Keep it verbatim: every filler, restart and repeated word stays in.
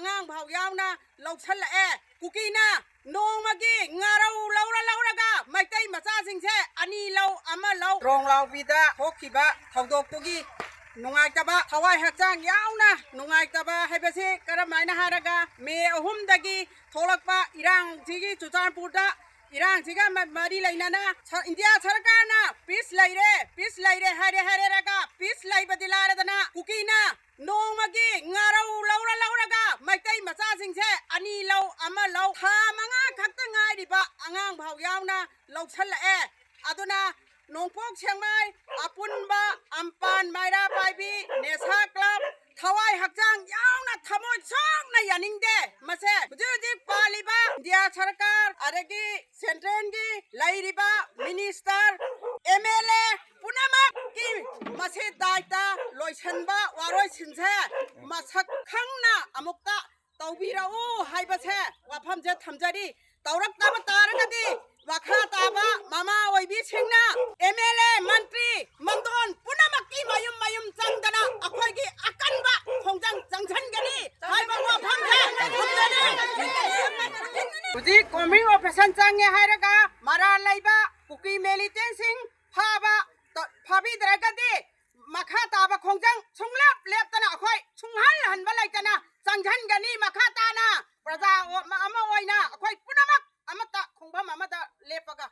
ꯑꯉꯥꯡ ꯐꯥꯎ ꯌꯥꯎꯅ ꯂꯧꯁꯜꯂꯛꯑꯦ꯫ ꯀꯨꯀꯤꯅ ꯅꯣꯡꯃꯒꯤ ꯉꯥꯔꯧ ꯂꯧꯔ ꯂꯧꯔꯒ ꯃꯩꯇꯩ ꯃꯆꯥꯁꯤꯡꯁꯦ ꯑꯅꯤ ꯂꯧ, ꯑꯃ ꯂꯧ꯫ ꯇ꯭ꯔꯣꯡꯂꯥꯎꯕꯤꯗ ꯊꯣꯛꯈꯤꯕ ꯊꯧꯗꯣꯛꯇꯨꯒꯤ ꯅꯨꯡꯉꯥꯏꯇꯕ, ꯊꯋꯥꯏ ꯍꯛꯆꯥꯡ ꯌꯥꯎꯅ ꯅꯨꯡꯉꯥꯏꯇꯕ ꯍꯥꯏꯕꯁꯤ ꯀꯔꯝꯍꯥꯏꯅ ꯍꯥꯏꯔꯒ, ꯃꯦ ꯑꯍꯨꯝꯗꯒꯤ ꯊꯣꯛꯂꯛꯄ ꯏꯔꯥꯡꯁꯤꯒꯤ, ꯆꯨꯔꯆꯥꯟꯄꯨꯔꯗ ꯏꯔꯥꯡꯁꯤꯒ ꯃ-, ꯃꯔꯤ ꯂꯩꯅꯅ ꯁ-, ꯏꯟꯗꯤꯌꯥ ꯁꯔꯀꯥꯔꯅ ꯄꯤꯁ ꯂꯩꯔꯦ, ꯄꯤꯁ ꯂꯩꯔꯦ ꯍꯥꯏꯔꯦ, ꯍꯥꯏꯔꯦꯔꯒ ꯄꯤꯁ ꯂꯩꯕꯗꯤ ꯂꯥꯏꯔꯗꯅ, ꯀꯨꯀꯤꯅ ꯅꯣꯡꯃꯒꯤ ꯉꯥꯔꯧ ꯂꯧꯔ ꯂꯧꯔꯒ ꯃꯩꯇꯩ ꯃꯆꯥꯁꯤꯡꯁꯦ ꯑꯅꯤ ꯂꯧ, ꯑꯃ ꯂꯧ, ꯊꯥ ꯃꯉꯥ ꯈꯛꯇ ꯉꯥꯏꯔꯤꯕ ꯑꯉꯥꯡ ꯐꯥꯎ ꯌꯥꯎꯅ ꯂꯧꯁꯜꯂꯛꯑꯦ꯫ ꯑꯗꯨꯅ ꯅꯣꯡꯄꯣꯛ ꯁꯦꯛꯃꯥꯏ ꯑꯄꯨꯟꯕ ꯑꯝꯄꯥꯟ ꯃꯩꯔꯥ ꯄꯥꯏꯕꯤ ꯅꯦꯁꯥ ꯀ꯭ꯂꯕ ꯊꯋꯥꯏ ꯍꯛꯆꯥꯡ ꯌꯥꯎꯅ ꯊꯃꯣꯏ ꯁꯣꯛꯅ ꯌꯥꯅꯤꯡꯗꯦ꯫ ꯃꯁꯦ ꯍꯧꯖꯤꯛ ꯍꯧꯖꯤꯛ ꯄꯥꯜꯂꯤꯕ ꯏꯟꯗꯤꯌꯥ ꯁꯔꯀꯥꯔ, ꯑꯗꯒꯤ ꯁꯦꯟꯇ꯭ꯔꯦꯜꯒꯤ ꯂꯩꯔꯤꯕ ꯃꯤꯅꯤꯁꯇꯔ, ꯑꯦꯝ ꯑꯦꯜ ꯑꯦ ꯄꯨꯝꯅꯃꯛꯀꯤ ꯃꯁꯤ ꯗꯥꯏꯇ ꯂꯣꯏꯁꯟꯕ ꯋꯥꯔꯣꯏꯁꯤꯟꯁꯦ ꯃꯁꯛ ꯈꯪꯅ ꯑꯃꯨꯛꯇ ꯇꯧꯕꯤꯔꯛꯎ ꯍꯥꯏꯕꯁꯦ ꯋꯥꯐꯝꯁꯦ ꯊꯝꯖꯔꯤ꯫ ꯇꯧꯔꯛꯇꯕ ꯇꯥꯔꯒꯗꯤ ꯃꯈꯥ ꯇꯥꯕ ꯃꯃꯥ ꯑꯣꯏꯕꯤꯁꯤꯡꯅ ꯑꯦꯝ ꯑꯦꯜ ꯑꯦ, ꯃꯟꯇ꯭ꯔꯤ, ꯃꯟꯗꯣꯟ ꯄꯨꯝꯅꯃꯛꯀꯤ ꯃꯌꯨꯝ ꯃꯌꯨꯝ ꯆꯪꯗꯅ ꯑꯩꯈꯣꯏꯒꯤ ꯑꯀꯟꯕ ꯈꯣꯡꯖꯪ ꯆꯪꯁꯤꯟꯒꯅꯤ ꯍꯥꯏꯕ ꯋꯥꯐꯝꯁꯦ ꯊꯝꯖꯔꯤ꯫ ꯍꯧꯖꯤꯛ ꯀꯣꯝꯕꯤꯡ ꯑꯣꯄꯔꯦꯁꯟ ꯆꯪꯉꯦ ꯍꯥꯏꯔꯒ ꯃꯔꯥꯜ ꯂꯩꯕ ꯀꯨꯀꯤ ꯃꯤꯂꯤꯇꯦꯟꯁꯤꯡ ꯐꯥꯕ, ꯇ-, ꯐꯥꯕꯤꯗ꯭ꯔꯒꯗꯤ ꯃꯈꯥ ꯇꯥꯕ ꯈꯣꯡꯖꯪ ꯁꯨꯡꯂꯦꯞ ꯂꯦꯞꯇꯅ ꯑꯩꯈꯣꯏ ꯁꯨꯡꯍꯟ ꯍꯟꯕ ꯂꯩꯇꯅ ꯆꯪꯁꯤꯟꯒꯅꯤ꯫ ꯃꯈꯥ ꯇꯥꯅ ꯄ꯭ꯔꯖꯥ ꯑꯃ ꯑꯣꯏꯅ ꯑꯩꯈꯣꯏ